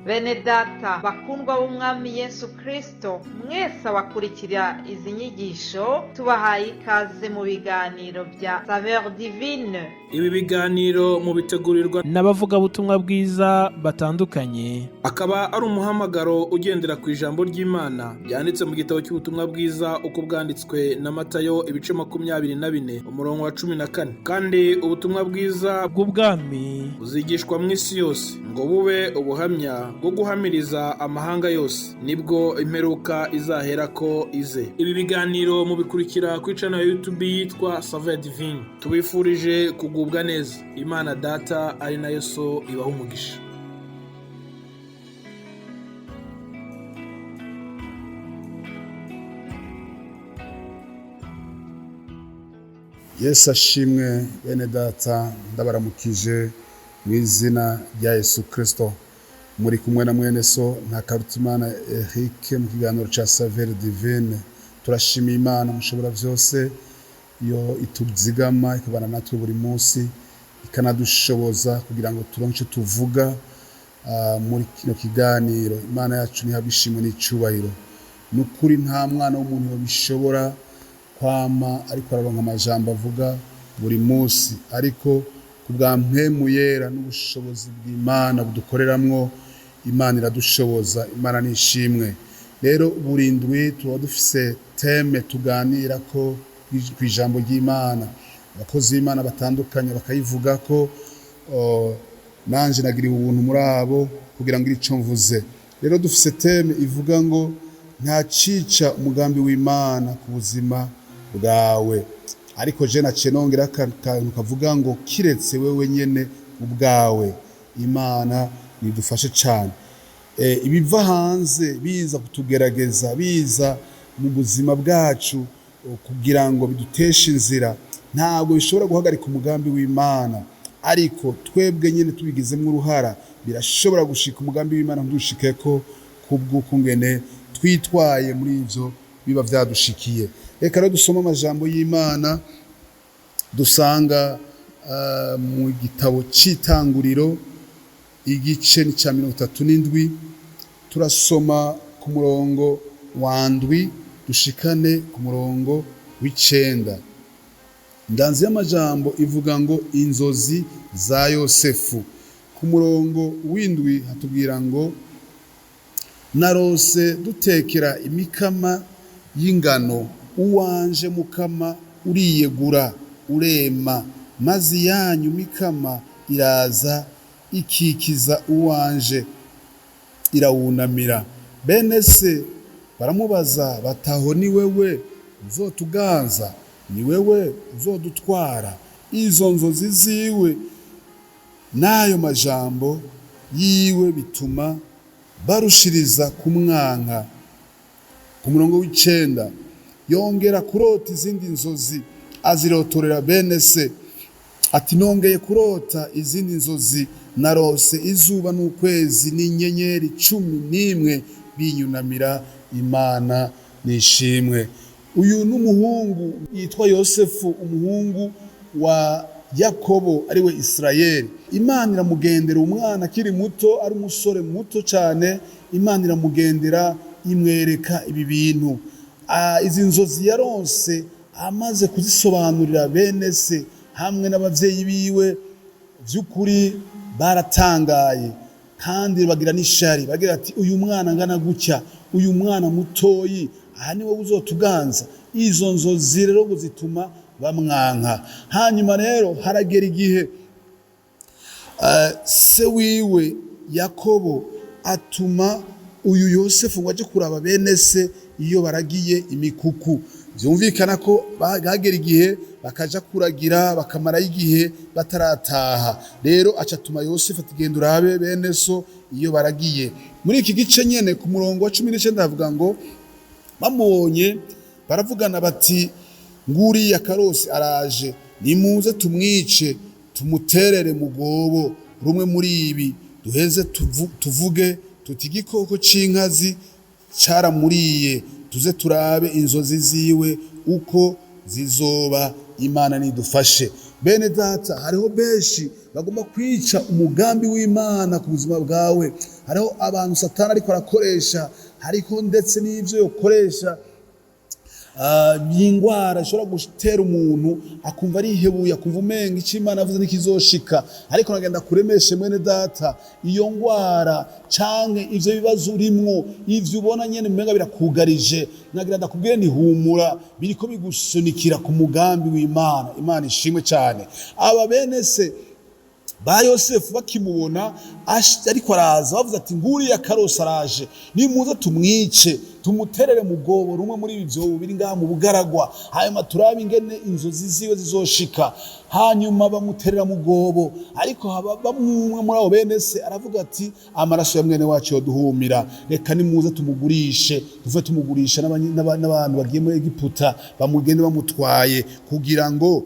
Bene data bakundwa b'Umwami Yesu Kristo, mwese abakurikira izi nyigisho, tubahaye ikaze mu biganiro bya Saveur Divine. Ibi biganiro mubitegurirwa n'abavugabutumwa bwiza batandukanye, akaba ari umuhamagaro ugendera ku ijambo ry'Imana ryanditse mu gitabo cy'ubutumwa bwiza uko bwanditswe na Matayo, ibice 24, umurongo wa 14. Kandi ubutumwa bwiza bw'ubwami buzigishwa mu isi yose ngo bube ubuhamya bwo guhamiriza amahanga yose, nibwo imperuka izaherako ize. Ibi biganiro mubikurikira kuri channel ya YouTube yitwa Saveur Divine. Tubifurije kugubwa neza. Imana Data ari nayo So ibaha umugisha. Yesu ashimwe. Bene data, ndabaramukije mu izina rya Yesu Kristo. Muri kumwe na mwene so Ntakarutimana Eric mu kiganiro cya Saveur Divine. Turashima Imana mushobora byose, iyo ituzigama ikabana natwe buri munsi, ikanadushoboza kugira ngo turonke icyo tuvuga muri kino kiganiro. Imana yacu ntihabwe ishimwe n'icyubahiro. Ni ukuri, nta mwana w'umuntu bishobora kwama ariko araronka amajambo avuga buri munsi, ariko ku bwa Mpwemu Yera n'ubushobozi bw'Imana budukoreramwo, Imana iradushoboza. Imana nishimwe. Rero burindwi tuba dufise thème tuganira ko ku ijambo ry'Imana, abakozi b'Imana batandukanye bakayivuga ko. Nanje nagiriwe ubuntu muri abo kugira ngo ico mvuze. Rero dufise thème ivuga ngo nta cica umugambi w'Imana ku buzima bwawe, ariko je naciye nongera akantu kavuga ngo kiretse wewe nyene ubwawe. Imana nidufashe cane. Ibiva hanze biza kutugerageza, biza mu buzima bwacu kugira ngo biduteshe inzira, ntabwo bishobora guhagarika umugambi w'Imana, ariko twebwe nyine tubigizemo uruhara birashobora gushika umugambi w'Imana ntudushikeko kubw'ukungene twitwaye muri ivyo biba vyadushikiye. Reka rero dusome amajambo y'Imana dusanga mu gitabo c'Itanguriro, igice ni ca 37. Turasoma ku murongo wa 7 dushikane ku murongo w'9. Ndanzi y'amajambo ivuga ngo inzozi za Yosefu. Ku murongo w'7 hatubwira ngo: "Narose dutekera imikama y'ingano, uwanje mukama uriyegura urema, maze iyanyu mikama iraza ikikiza uwanje, irawunamira." Bene se baramubaza bataho: "Ni wewe uzotuganza? Ni wewe uzodutwara?" Izo nzozi ziwe n'ayo majambo yiwe bituma barushiriza kumwanka. Ku murongo w'9, yongera kurota izindi nzozi, azirotorera bene se, ati: "Nongeye kurota izindi nzozi. Narose izuba n'ukwezi n'inyenyeri 11 binyunamira." Imana nishimwe. Uyu n'umuhungu yitwa Yosefu, umuhungu wa Yakobo ariwe Isirayeli. Imana iramugendera umwana akiri muto, ari umusore muto cyane. Imana iramugendera, imwereka ibi bintu. Izi nzozi yaronse, amaze kuzisobanurira bene se hamwe n'abavyeyi biwe, by'ukuri baratangaye kandi bagira n'ishari, bagira ati: "Uyu mwana angana gutya, uyu mwana mutoyi, aha ni wowe uzotuganza?" Izo nzozi rero ngo zituma bamwanka. Hanyuma rero haragera igihe se wiwe Yakobo atuma uyu Yosefu ngo aje kuraba bene se iyo baragiye imikuku. Byumvikana ko bagera igihe bakaja kuragira, bakamarayo igihe batarataha. Rero aca atuma Yosefu ati: "Genda urabe bene so iyo baragiye." Muri iki gice nyene, ku murongo wa 19, havuga ngo: "Bamubonye baravugana bati: 'Nguriya karosi araje, nimuze tumwice, tumuterere mu rwobo rumwe muri ibi, duheze tuvuge tuti igikoko c'inkazi caramuriye, tuze turabe inzozi ziwe uko zizoba.'" Imana nidufashe. Bene data, hariho benshi bagomba kwica umugambi w'Imana ku buzima bwawe. Hariho abantu Satani ariko arakoresha, hariho ndetse n'ivyo yokoresha y'ingwara ishobora gutera umuntu akumva arihebuye, akumva umenga icyo Imana avuze ntikizoshika. Ariko nagenda kuremeshe, mwene data, iyo ngwara canke ivyo bibazo urimwo, ivyo ubona nyene umenga birakugarije, nagira ndakubwire ni humura, biriko bigusunikira ku mugambi w'Imana. Imana ishimwe cyane. Aba bene se ba Yosefu bakimubona ariko araza, bavuze ati: "Nguriya karosi araje, nimuze tumwice, tumuterere mu rwobo rumwe muri ibi vyobo biri ngaha mu bugaragwa, hanyuma turabe ingene inzozi ziwe zizoshika." Hanyuma bamuterera mu rwobo, ariko haba bamwe muri abo bene se aravuga ati: "Amaraso ya mwene wacu yoduhumira, reka nimuze tumugurishe, tuve tumugurisha n'abantu bagiye muri Egiputa, bamugende bamutwaye kugira ngo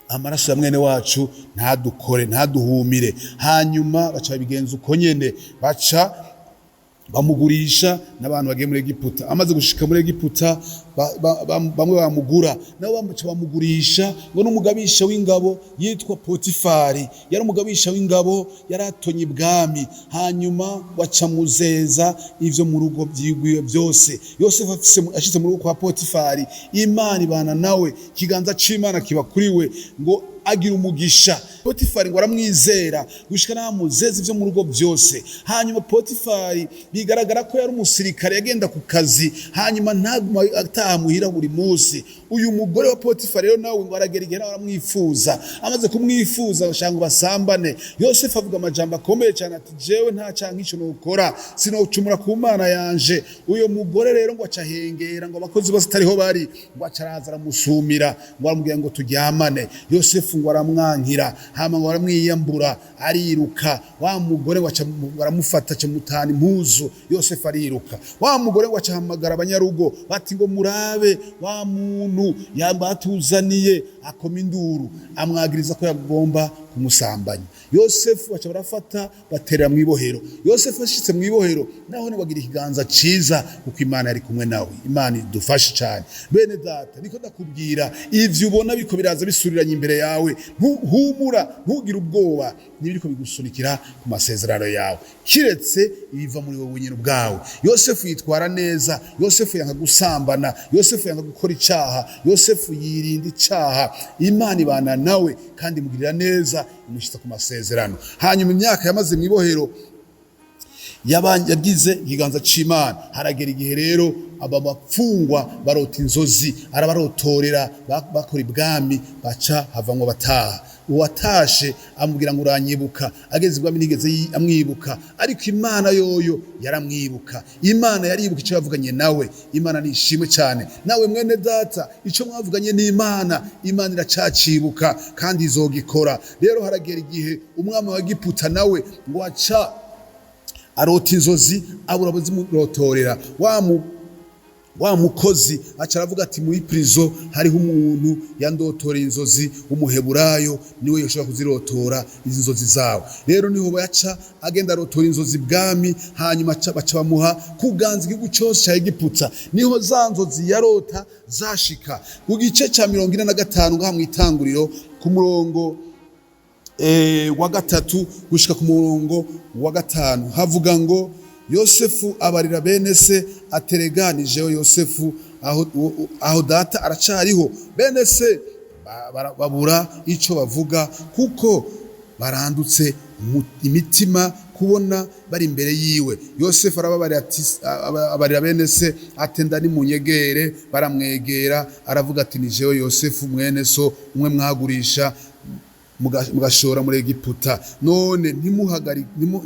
amaraso ya mwene wacu ntadukore, ntaduhumire." Hanyuma baca babigenza uko nyene, baca bamugurisha n'abantu bagiye muri Egiputa. Amaze gushika muri Egiputa, bamwe bamugura, nabo bamuca bamugurisha ngo n'umugabisha w'ingabo yitwa Potifari. Yari umugabisha w'ingabo, yari atonye ibwami. Hanyuma baca muzeza ivyo mu rugo vyigwiwe byose. Yosefu ashitse mu rugo kwa Potifari, Imana ibana nawe, ikiganza c'Imana kiba kuri we, ngo agira umugisha. Potifari ngo aramwizera gushika n'amuzeza ivyo mu rugo byose. Hanyuma Potifari bigaragara ko yari umusirikare, yagenda ku kazi, hanyuma ntaguma ataha muhira buri munsi. Uyu mugore wa Potifari rero nawe ngo aragera igihe nawe aramwifuza. Amaze kumwifuza, bashaka ngo basambane. Yosefu avuga amajambo akomeye cyane ati: "Jewe nta cyaha nk'icyo nokora, sinocumura ku Mana yanje." Uyo mugore rero ngo aca ahengera ngo abakozi bose atariho bari, ngo aca araza aramusumira, ngo aramubwira ngo turyamane. Yosefu ngo aramwankira, hama ngo aramwiyambura, ariruka. Wa mugore ngo aca aramufata, aca mutana impuzu, Yosefu ariruka. Wa mugore ngo aca ahamagara abanyarugo, bati ngo murabe wa muntu yambatuzaniye, akoma induru, amwagiriza ko yagomba kumusambanya. Yosefu baca barafata, baterera mu ibohero. Yosefu ashitse mu ibohero, naho ni wagira ikiganza ciza, kuko Imana yari kumwe nawe. Imana idufashe cyane. Bene data, niko ndakubwira, ivyo ubona biriko biraza bisuriranye imbere yawe, humura, ntugire ubwoba, nibiriko bigusunikira ku masezerano yawe, kiretse ibiva muri wowe nyine ubwawe. Yosefu yitwara neza, Yosefu yanga gusambana, Yosefu yanga gukora icaha, Yosefu yirinda icaha. Imana ibana nawe kandi imugirira neza, imushyitsa ku masezerano. Hanyuma imyaka yamaze mu ibohero, yagize ikiganza c'Imana. Haragera igihe rero aba bapfungwa barota inzozi, arabarotorera, bakora ibwami, baca havamwo bataha. Uwatashe amubwira ngo uranyibuka? Ageze ibwami ntigeze amwibuka, ariko Imana yoyo yaramwibuka. Imana yaribuka icyo yavuganye nawe. Imana ni ishimwe cyane. Nawe mwene data, icyo mwavuganye n'Imana, Imana iracacibuka kandi izogikora. Rero haragera igihe umwami wa Egiputa nawe ngo aca arota inzozi, abura abazimurotorera. Wa mukozi aca aravuga ati: "Muri prison hariho umuntu yandotoreye inzozi w'Umuheburayo, niwe yoshobora kuzirotora izi nzozi zawe." Rero niho yaca agenda arotora inzozi bwami, hanyuma baca bamuha kuganza igihugu cyose cya Egiputa. Niho za nzozi yarota zashika. Ku gice cya 45 ngaha mu Itanguriro, ku murongo wa 3 gushika ku murongo wa 5, havuga ngo: Yosefu abarira bene se atereganijeho Yosefu, aho data aracariho? Bene se babura ico bavuga, kuko barandutse imitima kubona bari imbere yiwe. Yosefu arababarira ati, abarira bene se ati: "Nda nimunyegere." Baramwegera, aravuga ati: "Ni jewe Yosefu mwene so, umwe mwagurisha mugashora muri Egiputa. None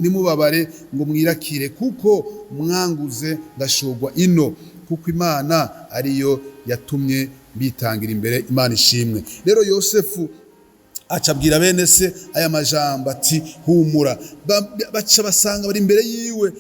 ntimubabare ngo mwirakire, kuko mwanguze ngashorwa ino, kuko Imana ariyo yatumye bitangira imbere." Imana ishimwe. Rero Yosefu aca abwira bene se aya majambo ati: "Humura." Baca basanga bari imbere yiwe.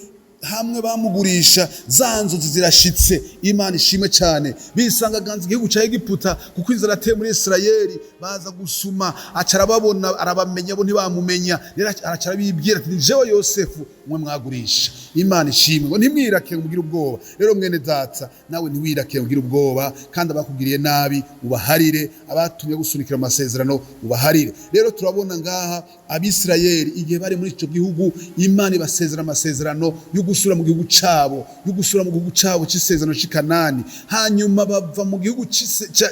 Hamwe bamugurisha, za nzozi zirashitse. Imana ishimwe cyane. Bisanga ganza igihugu cya Egiputa, kuko inzara ateye muri Isirayeli. Baza gusuma, aca arababona, arabamenya, bo ntibamumenya. Rero araca arabibwira ati: "Ni jewe Yosefu mwe mwagurisha." Imana ishimwe. Ngo ntimwirake ngo mugire ubwoba. Rero mwene data, nawe ntiwirake ngo ugire ubwoba, kandi abakugiriye nabi ubaharire, abatumye gusunikira amasezerano ubaharire. Rero turabona ngaha Abisirayeli igihe bari muri icyo gihugu, Imana ibasezera amasezerano yo gusubira mu gihugu cabo, yo gusubira mu gihugu cabo c'isezerano c'i Kanani. Hanyuma bava mu gihugu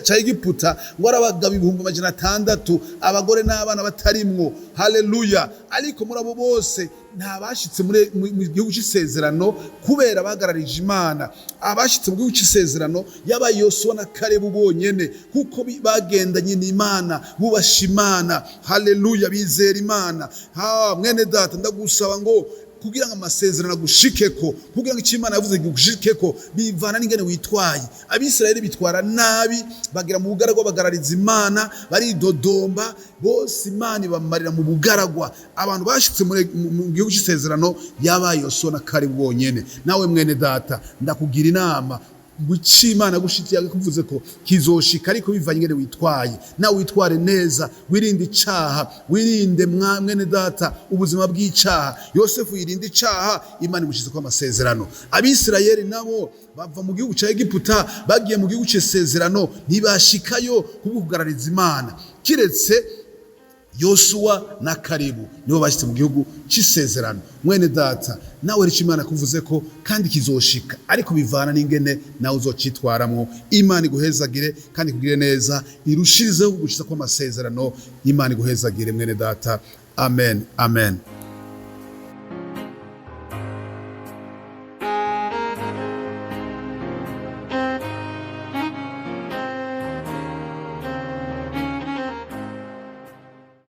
ca Egiputa, ngo ari abagabo 600,000, abagore n'abana batarimwo. Haleluya! Ariko muri abo bose nta bashitse mu gihugu c'isezerano kubera bagararije Imana. Abashitse mu gihugu c'isezerano yaba Yosuwa na Kalebu bonyene, kuko bagendanye n'Imana, bubasha Imana. Haleluya! Bizera Imana. Ha, mwene data, ndagusaba ngo kugira ngo amasezerano agushikeko, kugira ngo icyo Imana yavuze kigushikeko, bivana n'ingene witwaye. Abisirayeli bitwara nabi, bagera mu bugaragwa, bagarariza Imana, baridodomba bose, Imana ibamarira mu bugaragwa. Abantu bashitse mu gihugu c'isezerano yabaye Yosuwa na Kalebu bonyene. Nawe mwene data, ndakugira inama ngo icyo Imana gushikiye kuvuze ko kizoshika, ariko bivanye ingene witwaye. Nawe witware neza, wirinde icaha, wirinde, mwene data, ubuzima bw'icaha. Yosefu yirinde icaha, Imana imushize ko amasezerano. Abisirayeli nabo bava mu gihugu ca Egiputa bagiye mu gihugu c'isezerano, ntibashikayo kubwo kugarariza Imana, kiretse Yosuwa na Kalebu nibo bashyitse mu gihugu c'isezerano. Mwene data, nawe rico Imana kuvuze ko kandi kizoshika, ariko bivana n'ingene nawe uzocitwaramwo. Imana iguhezagire kandi ikugire neza, irushirizeho kugushitsa kw'amasezerano. Imana iguhezagire, mwene data. Amen, amen.